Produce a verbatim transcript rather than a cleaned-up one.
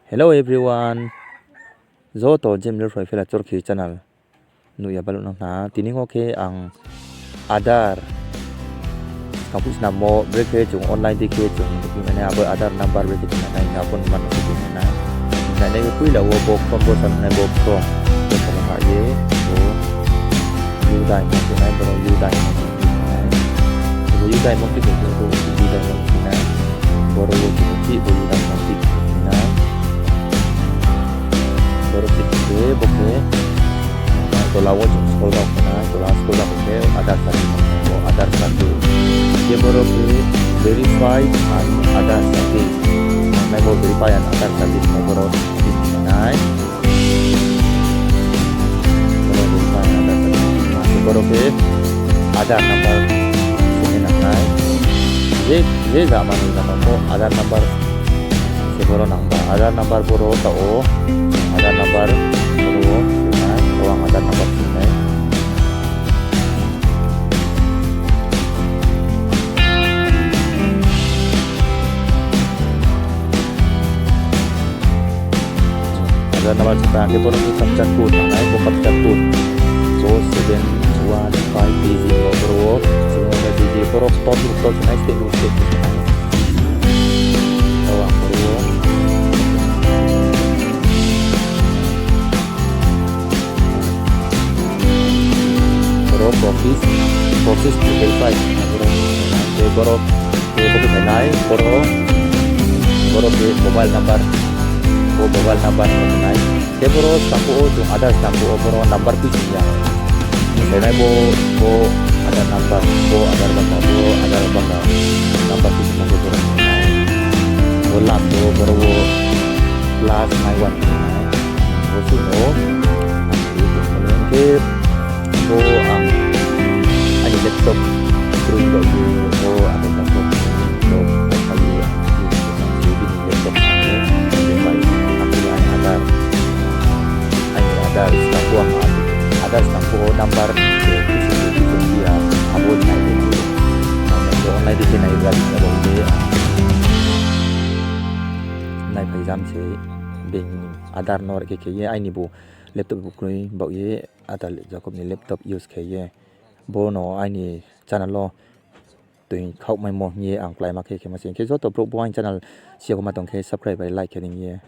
Hello everyone. Joto jemlur phai phela Chorkhi channel nuh ya baluh nang khna. Tini wo khe ang Aadhaar skangphuh snammo brekhe chung online dei khe chung nai nai, abo Aadhaar number brekhe chung nai nai, abo ni mano se chung nai nai. Nai nai khe poila wo bo form bo sa nai, bo form bo sa ha ye, bo U diamond se nai, boro U diamond se nai. Bo U diamond se nai, bo U diamond se nai. Boro wo chung si, bo U diamond se nai. Boro se khe, bo khe, tola wo chung scroll down khe nai, tola scroll down khe Aadhaar service, bo Aadhaar service. Khe boro khe verify an Aadhaar service. Nai bo verify an Aadhaar service, nai boro click khe nai. Boro verify an Aadhaar service. Boro khe Aadhaar number se nang nai. Je, je ja manoi nang pho Aadhaar number se boro nang ba. Aadhaar number boro ta o. Aadhaar number boro o. Nai, o ang Aadhaar number se nai. Aadhaar number se ta khe boro khe captcha code nang nai, bo captcha code. Four seven one five digit, boro wo, seven one five digit, boro top, top se nai, state, state se nai. Tao ang boro wo. Boro process, process to verify. Boro, khe boro, khe bo khe nai, boro, boro khe mobile number, bo mobile number nai. Khe boro skangphuh wo chung Aadhaar skangphuh wo boro number khui sing ya. Nai nai bo, bo Aadhaar number, bo Aadhaar baka, bo Aadhaar baka number khui sing ya khe boro nai. Bo last wo boro wo plus nine one nai. Bo suh no, ang khe, bo ang, aini laptop kroi rao khe, bo ang laptop, laptop, ang khe, bini laptop ang khe, ang khe bai, ang khe aini Aadhaar, aini Aadhaar skangphuh ang, Aadhaar skangphuh wo number, khe, kisi khe, kisi khe, ya, abo nai khe, nai khe, online di khe nai radi, abo khe, naiphai jam se, being Aadhaar no rkhe khe ye, aini bo laptop bo kroi baoh ye, ata Jacob ni laptop use khe ye. Bo no aini channel wo toi khaohmaimo hing ye ang kláima khe khema se. Hing khe joto brouh bo aini channel si ya kho ma tong khe subscribe bai like khe ri ye.